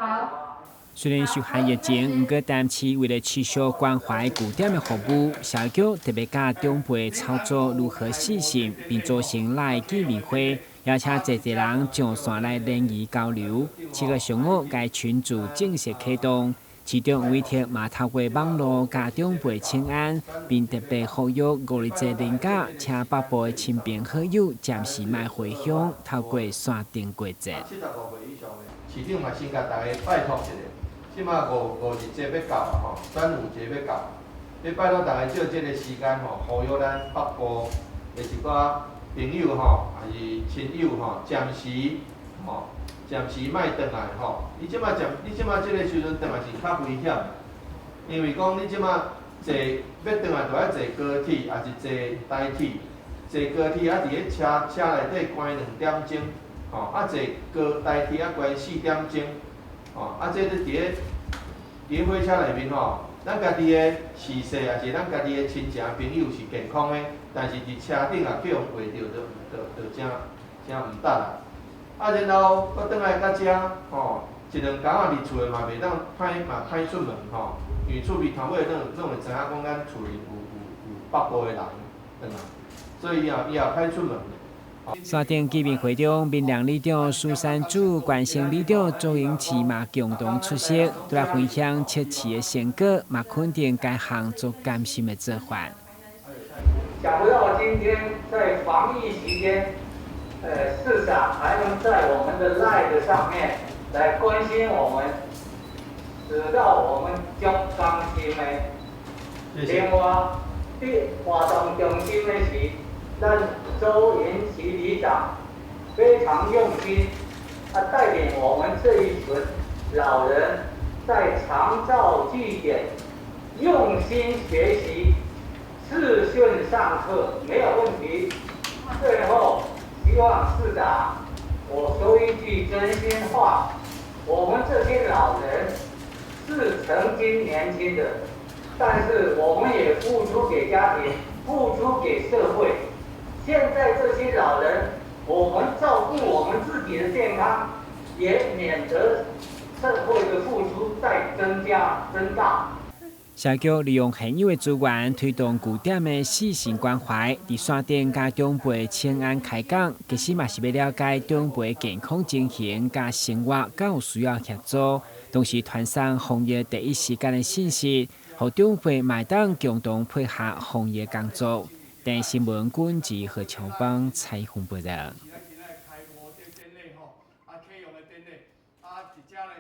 好。雖然受限疫情，毋過台南市為了持續關懷據點的服務，社局特別教長輩操作如何視訊，並組成 LINE 見面會，邀請濟濟人上線來聯誼交流。7號上午，該群組正式啟動，市長委託嘛透過網路共長輩請安，並特別呼籲五日節連假，請北部的親朋好友暫時莫回鄉，透過線頂過節。市長嘛先共大家拜託一下。這馬五五日節欲到啊吼，端午節欲到，欲拜託大家借這个時間吼，呼籲咱北部的一寡朋友吼，抑是親友吼，暫時吼，暫時莫轉來吼。你這馬暫，你這馬這个時陣轉來是較危險，因為講你這馬坐欲轉來，著愛坐高鐵，抑是坐台鐵。坐高鐵啊，佇咧車車內底關2點鐘，吼，啊坐高台鐵啊關4點鐘。吼，啊，這你佇咧火車內面吼，咱家己的逝世，抑是咱家己的親情朋友是健康的，但是佇車頂啊去予穢著，就就就誠誠毋值啦。啊，然後閣轉來到遮，吼，一兩工仔佇厝的嘛袂當歹嘛歹出門吼，因為厝邊頭尾攏會知影講咱厝裡有北部的人轉來，所以伊也歹出門。線頂見面會中，民良里長蘇珊珠、關心里長周英慈嘛共同出席，都來分享測試的成果，嘛肯定該項足甘心的做法。想不到今天在防疫期間，市長還能在我們的 LINE 上面來關心我們，使到我們足甘心的。另外，佇活動中心的是咱周延奇里長非常用心，他帶領我們這一群老人在長照據點用心學習，視訊上課沒有問題。最後，希望市長，我說一句真心話，我們這些老人是曾經年輕的，但是我們也付出給家庭，付出給社會。現在這些老人，我們照顧我們自己的健康，也免得社會的付出再增加增大。社局利用現有的資源推動據點的視訊關懷，佇線頂共長輩請安開講，其實嘛是欲了解長輩健康情形佮生活，敢有需要協助，同時傳送防疫第一時間的信息，予長輩嘛會當共同配合防疫工作。電視新聞軍事何秋邦採訪報道。